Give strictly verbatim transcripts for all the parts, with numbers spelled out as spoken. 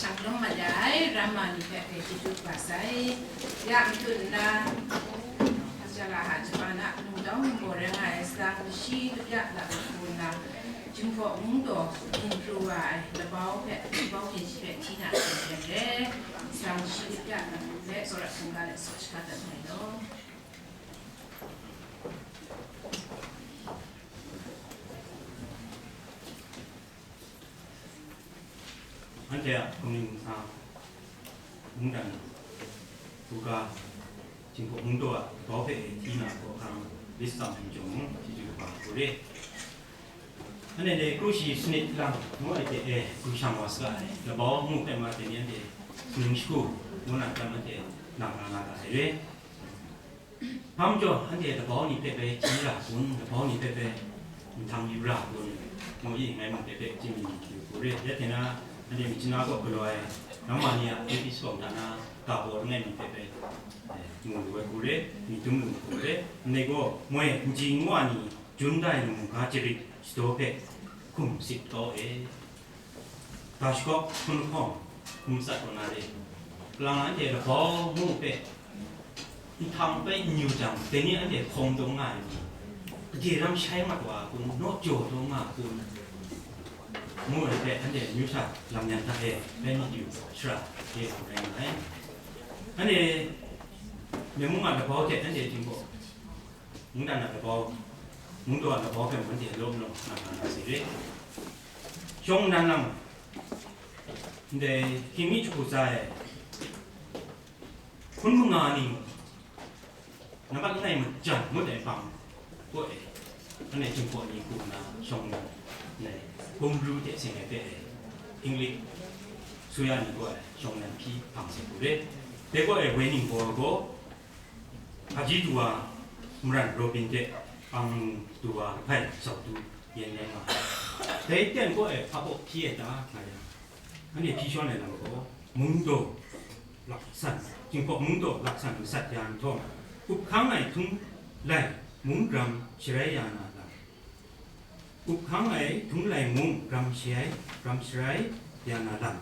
Shanglawm mat ya ai ramma ni hpe hpe chyeju kaba sai. Ya matut nna, Hkristu a Japan a lungdawng lungbaw rai nga ai salang mashi lapyak la hku nna, Jinghpaw Mungdaw bungpru wa ai labau hpe, labau hpyen shi hpe hti na ai hte, salang mashi lapyak la hku hpe, tsawra hkungga let saw shaga dat ai law. Anhte a hkum ning nsang, mungdan, buga, Jinghpaw Mungdaw a labau hpe hti na ai hkawhkam, lit tsam hkum jawng mung, chyeju kaba hku re. Anhte dai kru shi sanit lang ngu ai hte e, kru shang wa saga ai, labau ngu hpe ma teng ni anhte suning shagu ngu na tam anhte nang na na ga ai re. Hpa majaw, anhte labau ni hpe bai hti ra kun, labau ni hpe bai nhtang yu ra kun, ngu i, ngai mung hpe bai chyim mi yu hku re. Ya hte na, anhte Myitkyina kaw galaw ai ramma ni a A P C kawng hta na, ga baw langai mi hpe bai, eh, mu lu ai hku re, myit dum lu hku re. Ndai gaw, moi, nji nwa ni, jun da ai lamu ga jarit shadaw hpe hkum sit kau e. Ga shakaw hkum lahkawng hkum tsat kaw na re. Kalang anhte labau mu hpe nhtang bai n yu jang, dai ni anhte hkawm taw nga ai ni, gade ram shai mat wa a kun, naw jaw taw nga a kun, ngu ai hpe anhte amyu sha lam yan hta e bai myit yu shara de hku rai nga ai. Anhte Myen mung a labau hte anhte Jinghpaw Mungdan a labau, Mungdaw a labau hpe mung anhte lawm law nga nga na sai re. Shawng nnan lang, ndai hkying mi jahku tsa e, hpun manga ni, nambat langai majan ngut ai hpang kaw e, anhte Jinghpaw ni hku nna shawng nnan, ndai bungpru hte seng ai hpe e, English suya ni kaw e shawng nnan hpyi hpang sai hku re. Dai kaw e woi ningbaw gaw, Hpaji du wa, Maran Robin hte Angmu du wa lahpai sau du yen rai nga ai. Dai ten kaw e hpa baw hpyi ai ta nga yang, anhte hpyi shawn ai lam gaw, Mungdaw laksan, Jinghpaw Mungdaw laksan masat ya nhtawm, up hkang ai htung lai mung gram sharai ya na lam, up hkang ai htung lai mung gram sharai, gram sharai ya na lam,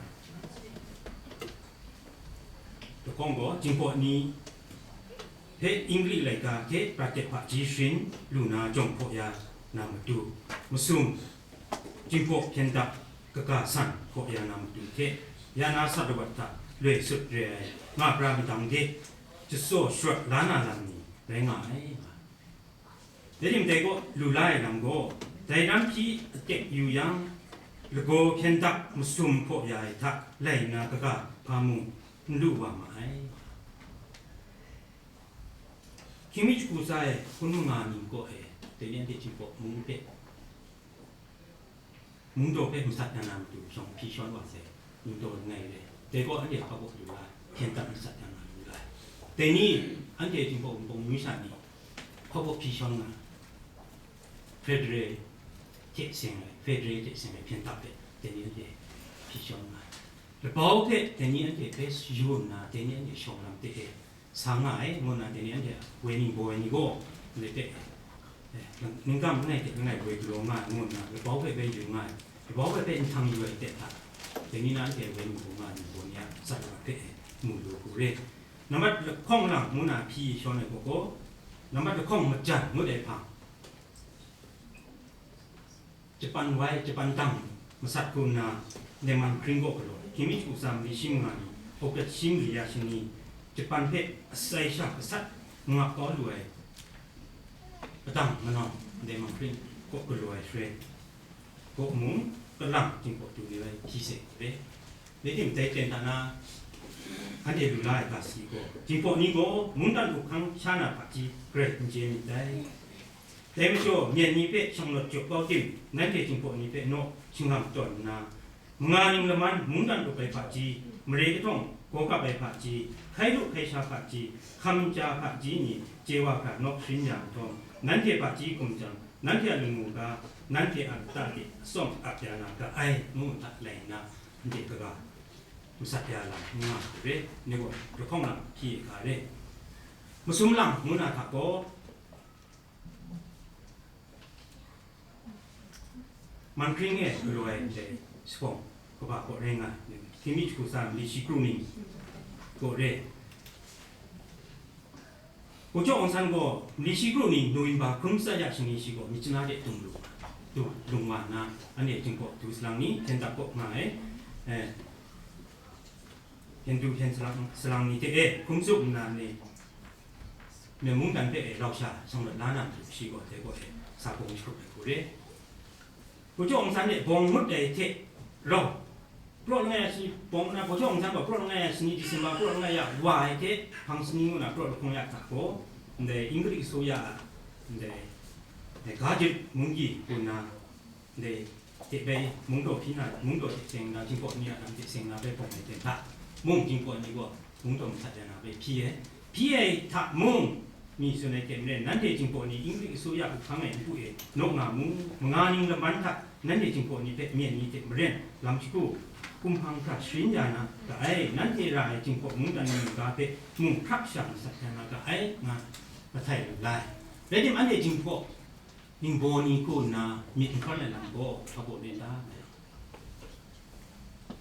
lahkawng gaw, Jinghpaw ni hpe Ingri laika hte prat hte hpaji sharin lu na jawng hpaw ya na matu, masum, Jinghpaw hpyen dap kaga san hpaw ya na matu hte, ya na sat lawat hta loi sut re ai nga pra madang de, jasawt sharawt la na lam ni rai nga ai. Dai rim dai kaw lu la ai lam gaw, dai lam hpyi atek yu yang, lagaw hpyen dap masum hpaw ya ai hta lai nna kaga hpa mung n lu wa ma ai. Hkying mi jahku tsa e hpun manga ni kaw e, dai ni anhte Jinghpaw mung hpe, Mungdaw hpe masat ya na matu shawng hpyi shawn wa sai, Mungdaw langai re. Dai gaw anhte hpa baw lu la ai, hpyen dap masat ya na lu la ai. Dai ni, anhte Jinghpaw Wunpawng myu sha ni hpa baw hpyi shawn nga ai. Federal hte seng ai, Federal hte seng ai hpyen dap hpe, dai ni anhte hpyi shawn nga ai. Labau hpe dai ni anhte hpe yu nna, dai ni anhte shawng lam de e, sa nga ai, ngu nna dai ni anhte a woi ningbaw ai ni gaw, ndai hpe, eh, ningkam langai hte langai woi galaw nga ai, ngu nna labau hpe bai yu nga ai, labau hpe bai nhtang yu ai aten hta, dai ni na anhte woi ningbaw nga ai ningbaw ni a atsat wa hpe mu lu hku re. Nambat lahkawng lang ngu na hpyi shawn ai gaw, nambat lahkawng majan ngut ai hpang, Japan wai, Japan dang masat hku nna, Denman hkring kaw galaw ai, hkying mi jahku tsa mali shi manga ni, August shi mali ya shani, Japan hpe asai sha gasat nga kau lu ai, padang manawng, Denman hkring kaw galaw ai hkrai kaw mung, kalang Jinghpaw du ni rai hpyi sai hku re. Dai tim dai ten hta na, anhte lu la ai ga si gaw, Jinghpaw ni gaw mungdan up hkang sha na hpaji grai n chye myit dai. Dai majaw, myen ni hpe shanglawt jaw kau tim, nanhte Jinghpaw ni hpe naw shinghkam tawn nna, manga ning laman mungdan up ai hpaji, mare kahtawng gaw kap ai hpaji, hkai lu hkai sha hpaji, hkam ja hpaji ni chye wa hkra naw sharin ya nhtawm, nanhte hpaji hkum jang, nanhte a lamu ga, nanhte a lata de atsawm ap ya na ga ai, ngu hta lai nna, anhte kaga masat ya lam n nga hku re, ni gaw lahkawng lang hpyi ai ga re. Masum lang ngu na hta gaw, Manhkring e galaw ai ndai sawng, Kaba kaw rai nga, Htingmi jahku tsa mali shi kru ning kaw re. Hpaw jaw Aung San gaw mali shi kru ning November hkrum tsatya shani shi gaw Myitkyina de dung lu, dung, lung wa nna, anhte Jinghpaw du salang ni hten dap kaw nga ai, eh, hten du hten salang, salang ni hte e hkrum tsup nna ni, Myen mungdan hpe e rau sha shang lat la na matu shi gaw dai gaw e sa bawng jahkrup ai hku re. Hpaw jaw Aung San e bawng ngut ai hte rau, praw langai ya shani, bawng na Hpaw jaw Aung San gaw praw langai ya shani, December praw langai ya wa ai hte hpang shani ngu na praw lahkawng ya hta gaw, ndai Inglik Asoya a, ndai, ndai Gajuk munggyi hku na, ndai hte bai mungdaw hpyi na, mungdaw hte seng na, Jinghpaw ni a lam hte seng na bai bawng ai ten hta mung, Jinghpaw ni gaw mungdaw masat ya na bai hpyi ai. Hpyi ai hta mung, mi tsun ai hte maren, nanhte Jinghpaw ni Inglik Asoya a hpang ai npu e naw nga mu, manga ning laman hta nanhte Jinghpaw ni hpe myen ni hte maren lam shagu, kumhpang hkra sharin ya na ga ai, nanhte ra ai Jinghpaw mungdan mungga hpe mung hprap sha masat ya na ga ai, nga mahtai lu lai. Rai tim, anhte Jinghpaw ningbaw ni kaw nna myit n hkawn ai lam gaw hpa baw len da ai.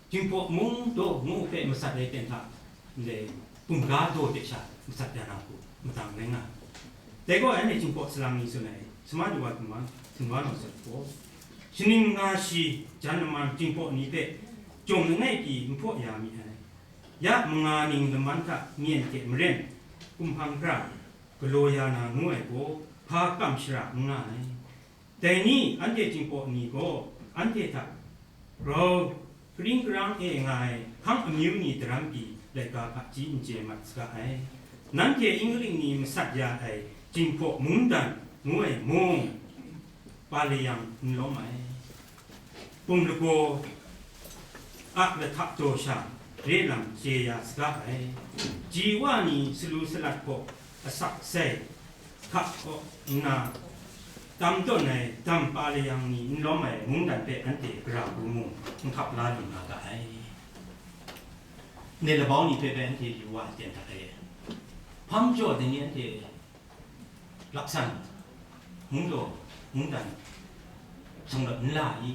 Jinghpaw mungdaw ngu hpe masat ai ten hta, ndai bungga daw de sha masat ya na hku madang rai nga ai. Dai gaw anhte Jinghpaw salang ni tsun ai, Sumatu wa hkungman, htingwa nau sat gaw, shaning nga shi jan laman Jinghpaw ni hpe jawng langai pyi n hpaw ya mi ai. Ya manga ning laman hta myen hte maren kumhpang hkra galaw ya na ngu ai gaw, hpa kam shara n nga ai. Dai ni, anhte Jinghpaw ni gaw anhte hta grau karing karang e nga ai hpang amyu ni daram pyi laika hpaji n chye mat saga ai. Nanhte Inglik ni masat ya ai Jinghpaw mungdan ngu ai mung, pa le yang n lawm ai. Pum lagaw a lahtak jaw sha re lam chye ya saga ai. Ji wa ni salu salat gaw asak sai hka kaw nna tam tawn ai dam pa layang ni n lawm ai mungdan hpe anhte gara hku mung n hkap la lu na ga ai. Ndai labau ni hpe bai anhte yu wa ai ten hta e. Hpa majaw dai ni anhte laksan, mungdaw, mungdan, shanglawt n la i?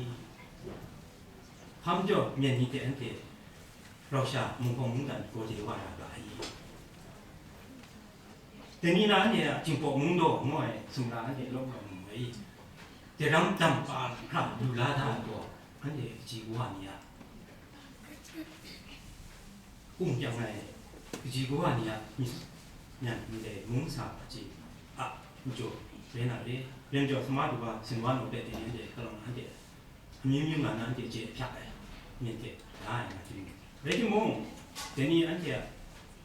Hpa majaw myen ni hte anhte rau sha munghpawng mungdan gaw de wa ra ga ai? Dai ni na anhte a Jinghpaw mungdaw ngu ai sumla anhte lawm lawm mu ai? Daram dam pa hkra lu la da ai gaw, anhte kaji kawa ni a kung kyang ai, kaji kawa ni a myit nyan ndai mung sa hpaji a majaw rai na re. Ren jaw, Sumatu wa, Sinwa nau hpe dai ni anhte kalawng na anhte amyu myu nga na anhte chye hpyak ai, myen hte la ai nga chyu. Rai timung, dai ni anhte a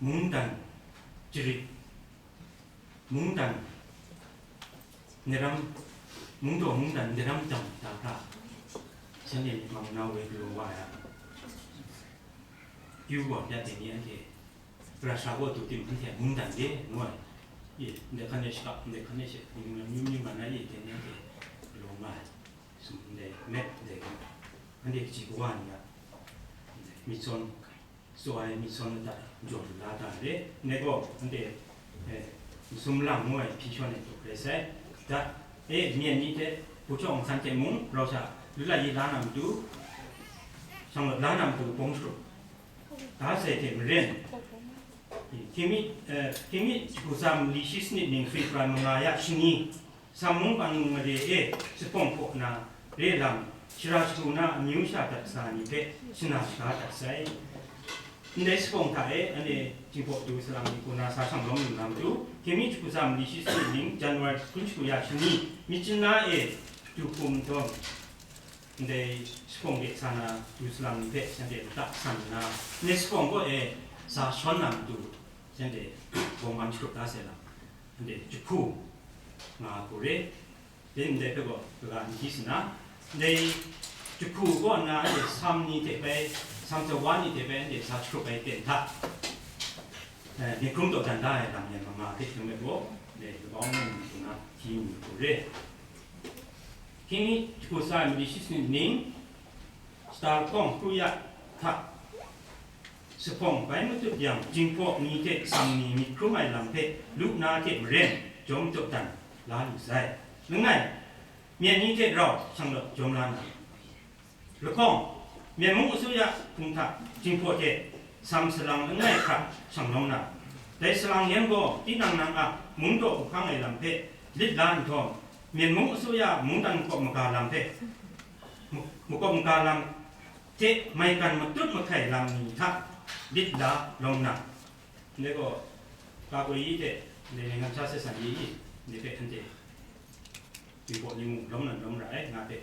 mungdan jarit, mungdan, naram, mungdaw mungdan naram dam da hkra, shanhte myit mang na woi galaw wa ai a, yu wa ya dai ni anhte, Russia gaw du tim anhte a mungdan de ngu ai. Ye, ndai hkan e shakap, ndai hkan e she, myu myu nga na ye, dai ni anhte galaw nga ai. Sum ndai, met ndai, anhte kaji kawa ni a, ndai, myit sawn, tsaw ai myit sawn lata jaw lu la da re. Ndai gaw, anhte, eh, masum lam ngu ai hpyi shawn ai jaw rai sai. Da, e, myen ni hte, Hpaw jaw Aung San hte mung, rau sha, lu la yi la na matu, shanglawt la na matu, bawng sharup da sai hte maren, Htingmi, eh, Htingmi jahku tsa mali shi sanit ning Hpri hpra manga ya shani, Sam mung Pang mung mare e, Sahpawng hpaw na re lam, shara shagu na amyu sha dat sa ni hpe shana shaga dat sai. Ndai Sahpawng hta e, anhte Jinghpaw du salang ni hku na sa shang lawm lu na matu, Htingmi jahku tsa mali shi sanit ning January hkun shagu ya shani, Myitkyina e du hkum nhtawm, ndai Sahpawng de sa na du salang ni hpe shanhte lata san nna, ndai Sahpawng kaw e sa shawn na matu, shanhte bawng ban sharup da sai lam, anhte jahku nga hku re. Dai ndai hpe gaw kaga n hti sa na, ndai jahku kaw nna anhte Sam ni hte bai, Sam tsawa ni hte bai anhte sa sharup ai ten hta, eh, myit hkrum dawdan da ai lam yan mama hte hkrum ai gaw, ndai labau ngu ngu na hti mu hku re. Htingmi jahku tsa ai mali shi sanit ning, Shata lahkawng kru ya hta, Sahpawng bai matut yang, Jinghpaw ni hte Sam ni myit hkrum ai lam hpe lu na hte maren jawm dawdan la lu sai. Langai, myen ni hte rau shanglawt jawm la na, lahkawng, Myen mung asuya hpung hta Jinghpaw hte Sam salang langai hkra shanglawm na, dai salang yan gaw tinang nang a mung daw hkang ai lam hpe lit la nhtawm, Myen mung asuya mungdan makawp maga lam hpe, makawp maga lam hte maigan matut mahkai lam ni hta lit la lawm na, ndai gaw, Kakoi yi hte, ndai Ningnan sha Sat San yi i, ndai hpe anhte Jinghpaw ni mung lawm nan lawm ra ai, nga hpe.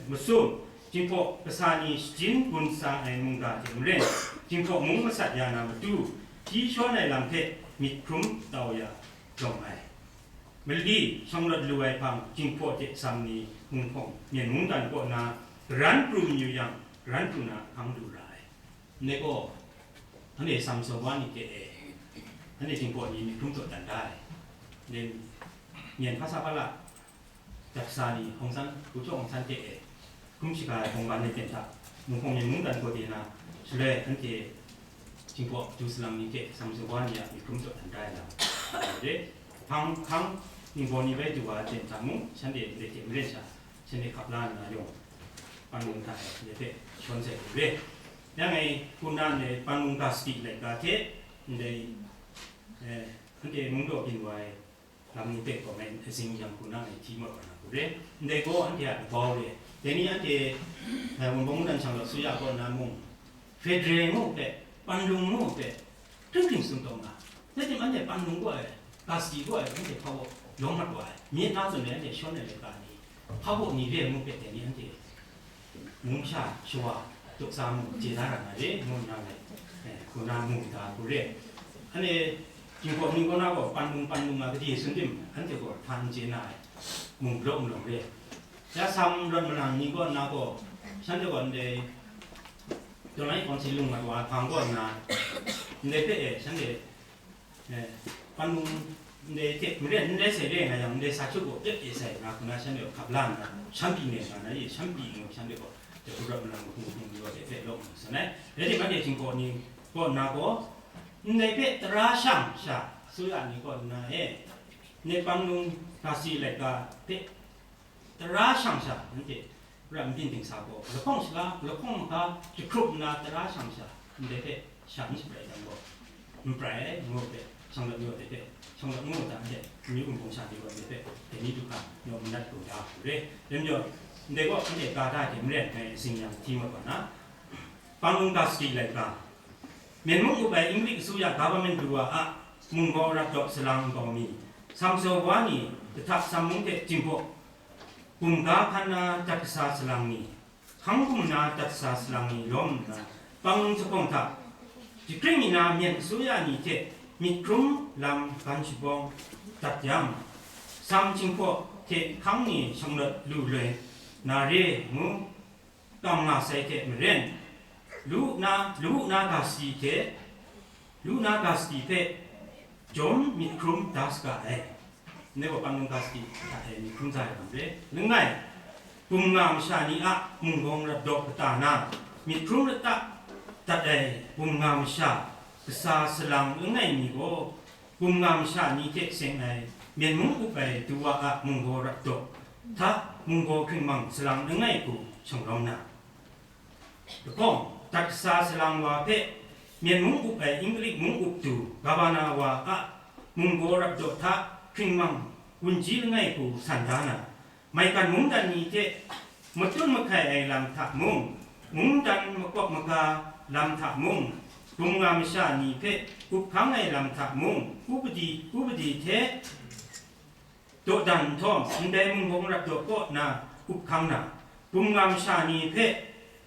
Masum, Jinghpaw kasa ni shajin gun sa ai mungga hte maren, Jinghpaw mung masat ya na matu, hpyi shawn ai lam hpe myit hkrum tau ya jawng ai. Mali, shawng lawt lu ai hpang, Jinghpaw hte Sam ni mung hpawng, Myen mungdan kaw na, garan pru mayu yang, garan pru na hkang du ra ai. Ndai gaw, anhte Sam saw wa ni hte e, anhte Jinghpaw ni myit hkrum tawt dan da ai. Ndai Myen hpa sa hpa la, daksa ni, Aung San, Hku Chyaw Aung San hte e, hkrum shaga ai hkawng ban ai ten hta, mung hpawng Myen mungdan kaw de na, shaloi anhte Jinghpaw du salang ni hte Sam saw wa ni a myit hkrum tawt dan da ai lam, re, hpang hkang, ningbaw ni bai du wa ai ten hta mung, shanhte ndai hte maren sha, shanhte hkap la nna yawng, Panmung hta e, ndai hpe shawn sai hku re. Yang e, hku na ndai Panmung ga sadi laika hte, ndai, eh, anhte mung daw byin wa ai lam ni hpe gaw ngai azing yang hku na ngai hti mat wa na hku re. Ndai gaw anhte a labau re. Dai ni anhte, eh, Wunpawng mungdan shanglawt suya kaw na mung, Federal ngu hpe, Panlung ngu hpe, hkring hkring tsun taw nga. Rai timung, anhte Panlung gaw ai, ga sadi gaw ai, anhte hpa baw lawm mat wa ai. Myit na tsun ai, anhte shawn ai laika ni, hpa baw ni re ngu hpe dai ni anhte mung sha shawa, dawk sa mung chye da ra nga re, ngu nna ngai, eh, hku na mu da hku re. Anhte Jinghpaw ni kaw na gaw, Panlung, Panlung a gade tsun tim, anhte gaw hpa n chye na ai, mung balaw malawng re. Ya Sam rawt malang ni kaw na gaw, shanhte gaw ndai, Tawlai kawng si lung mat wa hpang kaw nna, ndai hpe e, shanhte, eh, Panmung ndai hte maren ndai sai re nga yang, ndai sa hkyu gaw, pyep e sai nga hku na, shanhte gaw hkap la nna, shanpyi ne nga na, ye shanpyi ngu shanhte gaw, jahku rawt malang hku hku ni gaw de hpe law ngu san ai. Rai timung, anhte Jinghpaw ni kaw nna gaw, ndai hpe tara shang sha, asuya ni kaw nna e, ndai Panmung ga sadi laika hpe, tara shang sha, anhte ra nbyin dingsa gaw, lahkawng shala, lahkawng maga jahkrup nna tara shang sha, ndai hpe sha n shabrai yang gaw, n prai ai, ngu hpe, shanglawt ngu ai hpe, shanglawt ngu ai hta hte, amyu wunpawng sha ni gaw ndai hpe, dai ni du hkra, naw manat kau da hku re. Dai majaw, ndai gaw anhte ka da hte maren ngai azing yang hti mat wa na, Panmung ga sadi laika, Myen mung up ai Inglik asuya government du wa a munggaw rat daw salang nkau mi, Sam saw wa ni, Kahta Sam mung hte Jinghpaw, bumga hkan na dat kasa salang ni, hkang gum na dat kasa salang ni lawm nna, Panmung jahpawng hta, jakring mi na myen asuya ni hte myit hkrum lam gan shabawng dat yang, Sam Jinghpaw hte hkang ni shanglawt lu loi na re ngu kam nga sai hte maren, lu na, lu na ga sadi hte, lu na ga sadi hpe jawm myit hkrum da saga ai. Ndai gaw Panmung ga sadi hta e myit hkrum da ai lam re. Langai, bum nga masha ni a munggaw rat daw kata na, myit hkrum lata dat ai bum nga masha, kasa salang langai mi gaw, bum nga masha ni hte seng ai, myen mung up ai du wa a munggaw rat daw hta, munggaw hkringmang salang langai hku shanglawm na, lahkawng, dat kasa salang wa hpe, myen mung up ai Inglik mung up du gabana wa a munggaw rat daw hta, hkringmang gunji langai hku san da na, maigan mungdan ni hte matut mahkai ai lam hta mung, mungdan makawp maga lam hta mung, bum nga masha ni hpe up hkang ai lam hta mung, upadi, upadi hte dawdan nhtawm, ndai munggaw rat daw kaw na up hkang na, bum nga masha ni hpe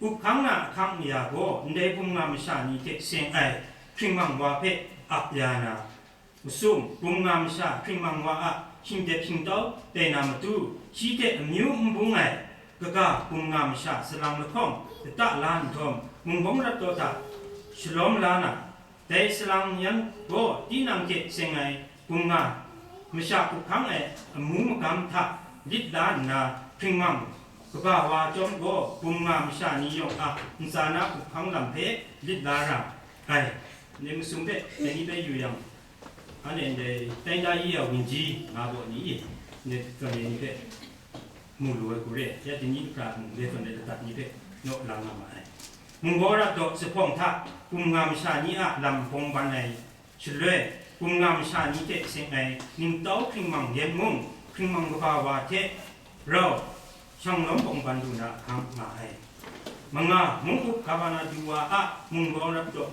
up hkang na ahkang aya gaw, ndai bum nga masha ni hte seng ai hkringmang wa hpe ap ya na, masum, bum nga masha hkringmang wa a shingdep shingtau tai na matu, shi hte amyu n bung ai kaga bum nga masha salang lahkawng lata la nhtawm, munggaw rat daw hta shalawm la na, dai salang yan gaw tinang hte seng ai bum nga masha up hkang ai amu magam hta lit la nna, hkringmang kaba wa chyawm gaw, bum nga masha ni yawng a ntsa na up hkang lam hpe lit la ra ai. Ndai masum hpe dai ni bai yu yang, anhte ndai tai da yi ya wunji nga gaw ni, ndai tawn ai ni hpe mu lu ai hku re, ya dini pra mung le tawn ai ladat ni hpe naw lang nga ma ai. Munggaw rap daw zuphpawng hta, bum nga masha ni a lam bawng ban ai shaloi, bum nga masha ni hte seng ai ningtau hkringmang yan mung, hkringmang kaba wa hte rau shanglawm bawng ban lu na ahkang nga ai. Manga, mung up Kabanadu wa a munggaw rap daw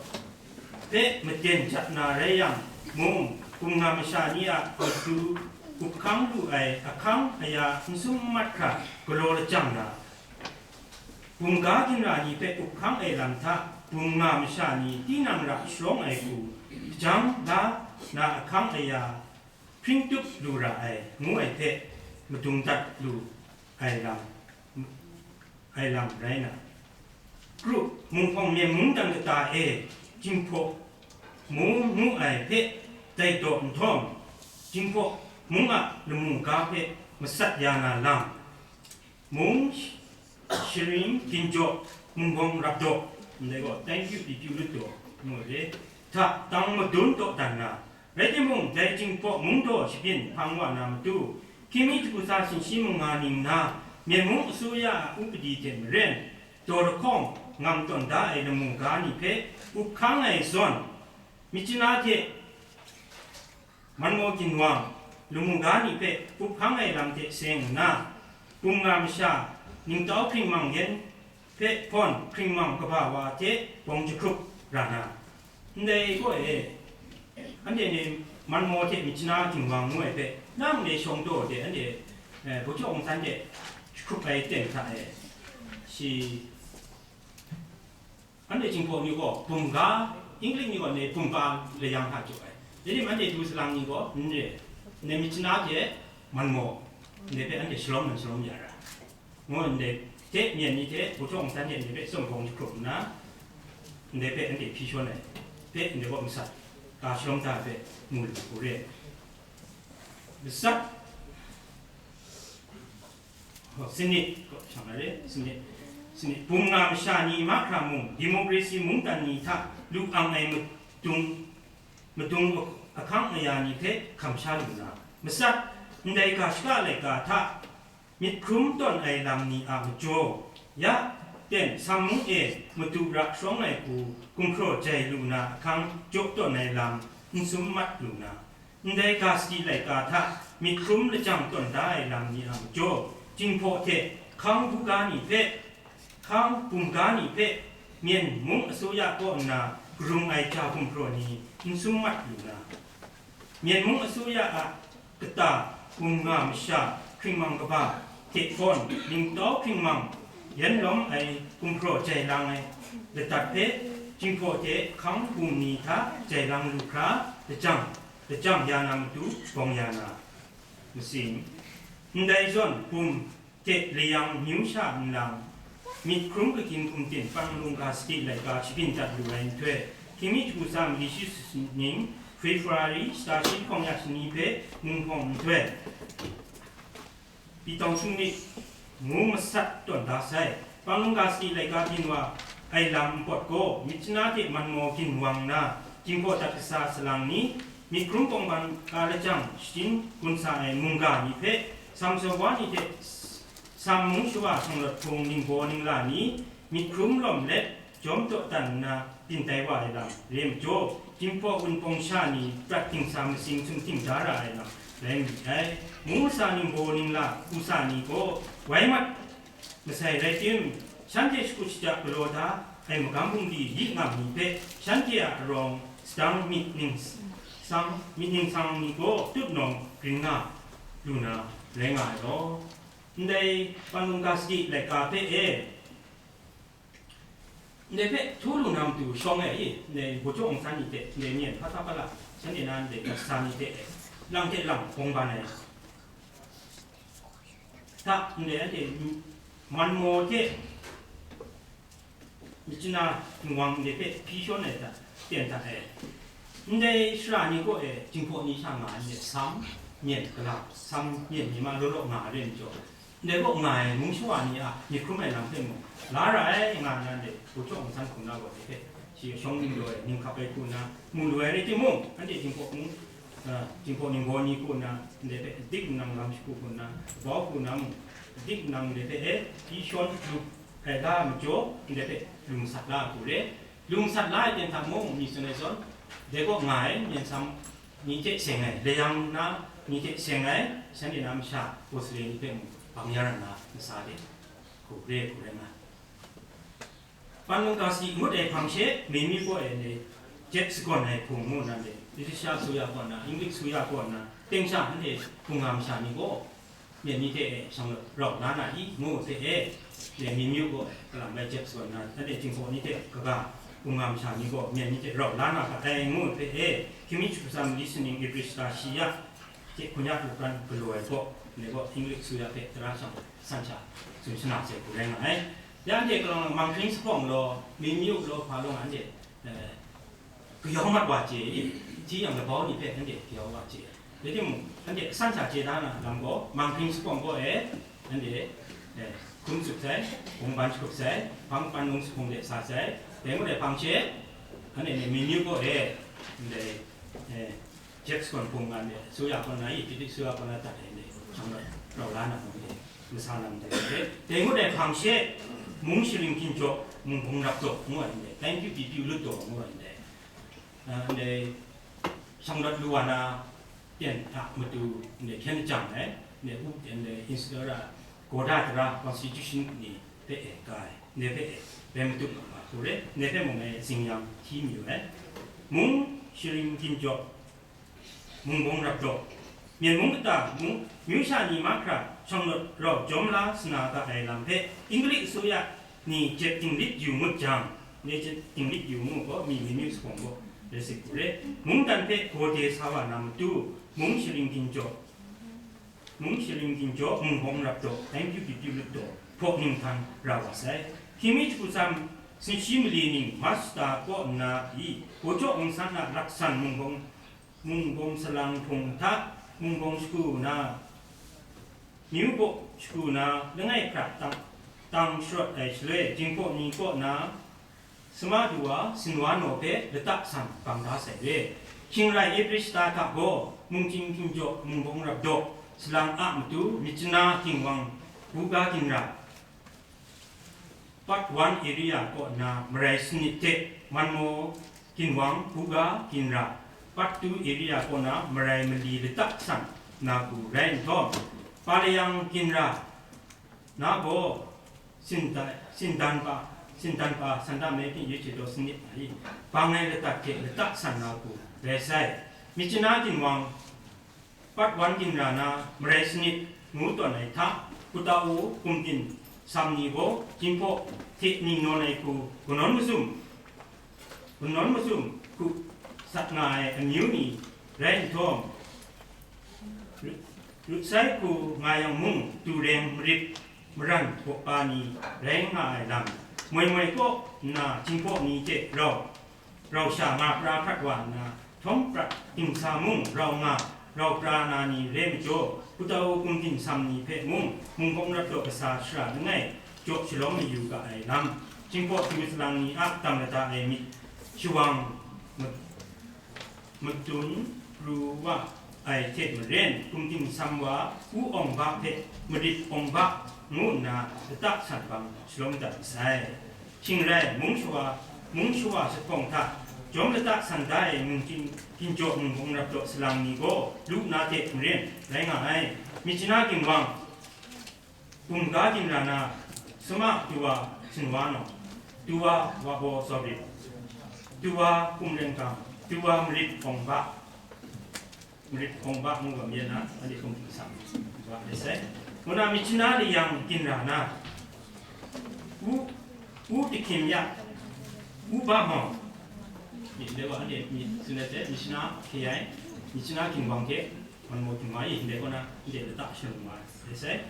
hpe maten jat na rai yang mung, bum nga masha ni a matu up hkang lu ai ahkang aya n sum n mat hkra galaw lajang na, bum ga ginra ni hpe up hkang ai lam hta, bum nga masha ni tinang ra sharawng ai hku, hpajang la na ahkang aya hpring tup lu ra ai, ngu ai hpe madung dat lu ai lam, ai lam rai na, kru, munghpawng myen mungdan kata e, Jinghpaw mu ngu ai hpe dai daw nhtawm, Jinghpaw mung a lamu ga hpe masat ya na lam, mung sharin ginjaw, mungbawng rap daw, ndai gaw, thank you, thank you lut daw, ngu ai hta tang madun dawdan na, rai timung, dai Jinghpaw mung daw shabyin hpang wa na matu, hkying mi jagu tsa sinshi manga ning na, myen mung asuya a upadi hte maren, daw lahkawng ngam tawn da ai lamu ga ni hpe up hkang ai zawn, Myitkyina hte Manmaw ginwang lamu ga ni hpe up hkang ai lam hte seng nna, bum nga masha, ningtau hkringmang yan hpe hpawn hkringmang kaba wa hte bawng jahkrup ra na, ndai gaw e, anhte ni Manmaw hte Myitkyina ginwang ngu ai hpe, nang ndai shawng daw de anhte, eh, Bawjaw Aung San de jahkrup ai ten hta e, shi, anhte Jinghpaw ni gaw bum ga, English ni gaw ndai bumpa layang hta jaw ai. Dai rim anhte du salang ni gaw, n re, ndai Myitkyina hte Manmaw, ndai hpe anhte shalawm nan shalawm ya ra. Ngu ndai hte myen ni hte Bawjaw Aung San hte ndai hpe tsawm bawng jahkrup nna, ndai hpe anhte hpyi shawn ai hpe ndai gaw masat, ka shalawm da ai hpe mu lu hku re. Masat, oh, sanit, kaw shang ai re, sanit, sanit. Bum nga masha ni mahkra mung, democracy mungdan ni hta lu ang ai madung, madung ahkang aya ni hpe hkam sha lu na, masat, ndai ga shaka laika hta myit hkrum tawn ai lam ni a majaw, ya ten Sam mung e madu ra sharawng ai hku gumhpraw jai lu na ahkang jaw tawn ai lam n sum mat lu na, ndai ga sadi laika hta myit hkrum lajang tawn da ai lam ni a majaw, Jinghpaw hte hkang buga ni hpe, hkang bumga ni hpe myen mung asuya kaw nna karung ai ja gumhpraw ni n sum mat lu na, myen mung asuya a kata bum nga masha hkringmang kaba hte hpawn ningtau hkringmang yan lawm ai gumhpraw jai lang ai ladat hpe, Jinghpaw hte hkang bum ni hta jai lang lu hkra lajang, lajang ya na matu bawng ya na, masing. Ndai zawn bum hte layang amyu sha nlang, myit hkrum kagying hkum tin panglung ga sadi laika shabyin dat lu ai nhtoi, hkying mi jagu tsa mali shi sut ning, February shata shi hkawng ya shani hpe munghpawng nhtoi, Pitawng Shungmit ngu masat tawn da sai. Panglung ga sadi laika byin wa ai lam npawt gaw, Myitkyina hte Manmaw ginwang na, Jinghpaw dat kasa salang ni, myit hkrum bawng ban ka lajang shajin gun sa ai mungga ni hpe, Sam Sawa ni hte Sam mung shawa shanglawt hpung ningbaw ningla ni myit hkrum lawm let jawm dawdan nna byin tai wa ai lam re majaw, Jinghpaw Wunpawng sha ni prat dingsa masing sumhting da ra ai lam rai mi ai. Mung masa ningbaw ningla, kusa ni gaw wai mat masai rai tim, shanhte shakut shaja galaw da ai magam bungli yi ngam ni hpe shanhte a arawng sadang myit ningsang, myit ningsang ni gaw tutnawng ring nga lu na rai nga ai law, ndai Panglung ga sadi laika hpe e, ndai hpe htu lu na matu shawng ai i, ndai Bawjaw Aung San ni hte, ndai myen hpa hta hpa la, shanhte na ndai gat sa ni hte e, lang hte lang bawng ban ai. Hta, ndai anhte Manmaw hte Myitkyina ginwang ndai hpe hpyi shawn ai hta, ten hta e. Ndai shara ni kaw e, Jinghpaw ni sha nga ai ndai Sam myen gala, Sam myen ni ma law law nga ai re majaw, ndai kaw nga ai mung shawa ni a myit hkrum ai lam hpe mung, la ra ai nga na ndai Bawjaw Aung San hkum na gaw, ndai hpe shi shawng ning lu ai, ning hkap ai hku nna, mu lu ai rai timung, anhte Jinghpaw mung, a, Jinghpaw ningbaw ni hku nna, ndai hpe adik nang lam shagu hku nna, bau hku nna mung, Dik nang ndai hpe e, pyi shawn lu ai ga majaw, ndai hpe lung sat la hku re. Lung sat la ai ten hta mung, mi tsun ai zawn, dai kaw nga ai myen sam ni hte seng ai, layang na ni hte seng ai, shanhte na masha, Wesley ni hpe mung bang ya ra na, masa de, hku re, hku rai nga ai. Pan mungga si ngut ai hpang she, Mimyu kaw e ndai jep sagawn ai hpung ngu nan de, Britisha suya kaw na, English suya kaw na, teng sha anhte hpung ga masha ni gaw, myen ni hte e shang rau la na i, ngu hte e, ndai Mimyu kaw e galam bai jep sagawn na, anhte Jinghpaw ni hte kaga hpung ga masha ni gaw, myen ni hte rau la na ga ai, ngu hte e, Khimi Chukusam Listening Ebrishta Shiya, hte hkun ya lu pran galaw ai gaw, ndai gaw English suya hpe tara shang san sha tsun shana sai hku rai nga ai. Ya anhte kalawng lang Manghpring Sahpawng law, Mimyu law, hpa law nga anhte, eh, kayau mat wa chye i, hti yang labau ni hpe anhte kayau wa chye ai. Rai timung, anhte asan sha chye da na lam gaw, Manghpring Sahpawng kaw e, anhte, eh, hkrum tsup sai, hpung ban shagup sai, hpang pan lung sahpung de sa sai, dai ngut ai hpang she, anhte ni Mimyu kaw e, ndai, eh, Jep sagawn hpung nga ndai, suya kaw na i, British suya kaw na dat ai ndai, shang rau, rau la na mung dai, masa lam dai, dai ngut ai hpang she, mung sharin ginjaw, mung hpung rap daw, ngu ai ndai, thank you, pyi pyi lut daw, ngu ai ndai. Ah, ndai, shang rawt lu wa na, pyan hta matu, ndai, hkyen jang ai, ndai, up, ndai, insera, goda tara, constitution ni, hpe e, ga ai, ndai hpe e, rai matut ma ma, hku re, ndai hpe mung e, zing yang, hti mayu ai. Mung sharin ginjaw, mung bawng rap daw, Myen mung kata mung, myu sha ni mahkra shang rawt rau jawm la sa na ga ai lam hpe, Inglik suya ni jep dinglit yu ngut jang, ne jep dinglit yu ngu gaw, mi Mimyu Sahpawng gaw, rai sit hku re, mungdan hpe gawde sa wa na matu, mung sharin ginjaw, mung sharin ginjaw, mung bawng rap daw, thank you, pyi pyi lut daw, hpaw ning htan ra wa sai. Hkying mi jahku tsam, sinshi mali ning, masta kaw nna pyi, Gawjaw Aung San a laksan mung bawng, mung bawng salang hpung hta, mung bawng shagu na, myu baw shagu na, langai hkra tang, tang sharawt ai shaloi, Jinghpaw ni kaw na, Sema du wa, Sinwa naw hpe lata san bang da sai re. Shing rai Ebrishta hta gaw, mungchying htingjaw, mung bawng rap daw, salang a matu, myit chana ginwang, buga ginra, Part one area kaw na marai sanit hte, Manmaw ginwang, buga ginra, Part two area kaw na marai mali lata san na hku rai nhtawm, Palayang ginra na gaw, sindan, sindan pa, sindan pa, sanda me hpyi yu hte daw sanit ai, bang ai ladat hte lata san na hku rai sai. Myit chana ginwang, Part one ginra na marai sanit ngu tawn ai hta, Kutau, Kumtin, Sam ni gaw, Jinghpaw hte ni nawn ai hku, kanawn mazum, kanawn mazum hku sat nga ai amyu ni rai nhtawm, ru-, rut sai hku nga yang mung, tu reng marit maran hpaw pa ni rai nga ai lam, moi moi kaw nna Jinghpaw ni hte rau, rau sha nga pra hkrat wa nna, htawng prat dingsa mung rau nga, rau pra na ni re majaw, Kutau, Kumtin, Sam ni hpe mung, mung bawng rap daw kasa shara langai jaw shalawm mayu ga ai lam, Jinghpaw Daru salang ni a tam lata ai myit shawang ma-, madun pru wa ai hte maren, Kumtin, Sam wa, U Awng Ba hpe marit awng ba ngu nna lata san bang shalawm dat masai. Shing rai, mung shawa, mung shawa Sahpawng hta jawm lata san da ai mungchying ginjaw mung bawng rap daw salang ni gaw lu na hte maren rai nga ai. Myit chana ginwang, Bumga ginra na, Sema Tuwa Sinwa naw, Tuwa Wabaw Sawrit, Tuwa Kumrengkang, Tuwa Marit Awng Ba, Marit Awng Ba ngu gam yan na, anhte Kumrengkang Tuwa ai sai. Ngu na, Myit Chana Layang ginra na, U, U Dahkyin Ya, U Ba Mau, myit de wa anhte myit tsun ai hte, Myit Chana K I, Myit Chana Ginwang hte, Manmaw Ginwang i, ndai kaw na, ndai lata shalung wa ai sai.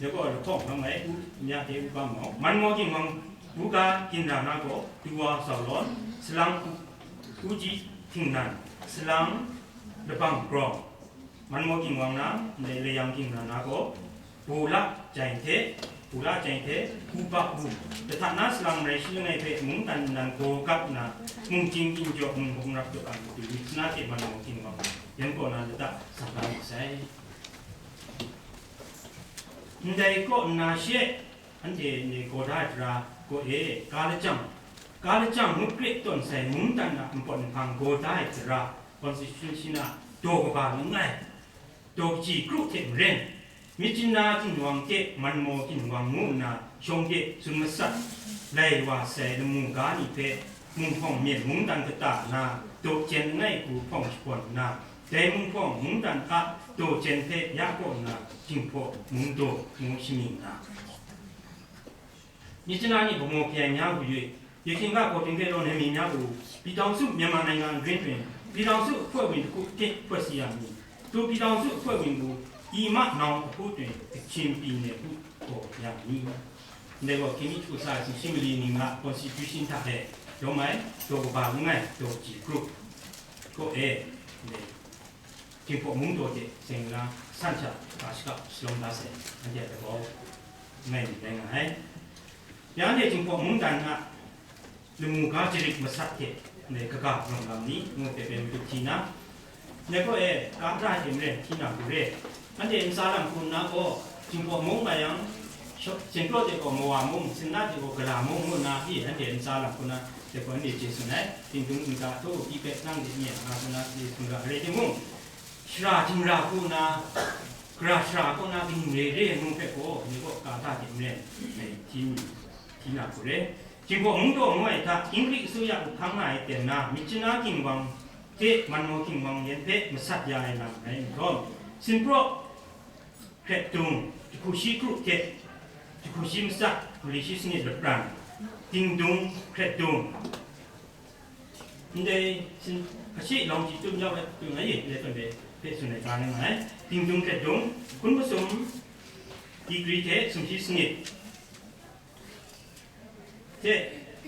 Ndai kaw lahkawng hkang ai, u, nya hte u bam mau. Manmaw Ginwang, buga ginra na gaw, Tuwa Zaw Lawn, salang u, uji Htingnan, salang labang grawng. Manmaw Ginwang na, ndai layang ginra na gaw, Bula Jai hte, Bula Jai hte, Upa U, lahta na salang marai shi langai hpe mungdan nnan gaw gap nna, mungchying ginjaw mung hkawng rap jaw ai matu myit chana hte Manmaw Ginwang, yan kaw na lata sa da wu sai. Ndai kaw nna she, anhte ndai gaw da ai tara gaw e, ga lajang, ga lajang ngut kre tawn sai mungdan a npawt nhpang gaw da ai tara, constitution a daw kaba langai, daw kaji kru hte maren, myit chyanna ginwang hte manmaw ginwang ngu nna shawng de tsun masat lai wa sai lamu ga ni hpe, munghpawng myen mungdan kata na daw jen langai hku hpawng shabawn nna, dai munghpawng mungdan a daw jen hpe ya kaw nna, Jinghpaw Mungdaw ngu shamying na, myit chyanna ni gaw maw hkye ai nya wu yu, ရခိုင်က ကိုယ်တင်ခဲ့သော နယ်မြေများကို ပြည်ထောင်စုမြန်မာနိုင်ငံအတွင်းတွင် ပြည်ထောင်စုအဖွဲ့ဝင်တစ်ခုအဖြစ် ဖွဲ့စည်းရမည်။ ထိုပြည်ထောင်စုအဖွဲ့ဝင်ကို ပြည်မနောင်အဖို့တွင် ကချင်ပြည်နယ်ဟုခေါ်ရမည်။ ဒါက ခင်ဗျားတို့စာစီရှင်းလင်းနေတာ constitution ထားတဲ့ ရောမန် တော့ကဘာငိုင်း တော့ကြည့် group ကိုအဲ ဒီ Jinghpaw Mungdaw hte seng nna san hta ga shaka shalawm da sai, anhte a daw ngai myit rai nga ai. Ya anhte Jinghpaw mungdan a lamu ga jarit masat hte ndai kaga rawng lam ni ngu hpe pen madup hti na, ndai gaw e, ga hta hte maren hti na hku re, anhte ntsa lam hku nna gaw, Jinghpaw mung nga yang, Shinkraw hte gaw Mawa mung, Sinna hte gaw Gala mung ngu nna pyi anhte ntsa lam hku nna, dai gaw anhte chye tsun ai, Tingdung nta htaw pyi hpe nang de nye nga hku nna, dai hku ra, rai timung, shara jingra hku nna, gara shara kaw na kaning re re ai mung hpe gaw, ni gaw ga hta hte maren, hti mi, hti na hku re. Jinghpaw Mungdaw ngu ai hta, Ingri အစိုးရ hpang nga ai ten na, myit chyanna ginwang hte manmaw ginwang yan hpe masat ya ai lam rai nhtawm, Sinpraw Hkret Dung, jahku shi kru hte jahku shi matsat, hkuli shi sanit lapran, Tingdung Hkret Dung, ndai sin, ashi lawng ji tum jau ai tung ai, ndai tun de hpe tsun ai ga nga ai. Tingdung Hkret Dung, hkun masum degree hte sumshi sanit hte,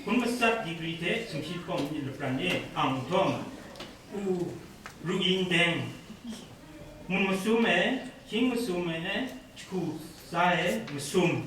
hkun matsat degree hte sumshi hpawng myit lapran e ang nhtawm, u ru yin deng, mun masum e, hkying masum e, jahku sa e, masum,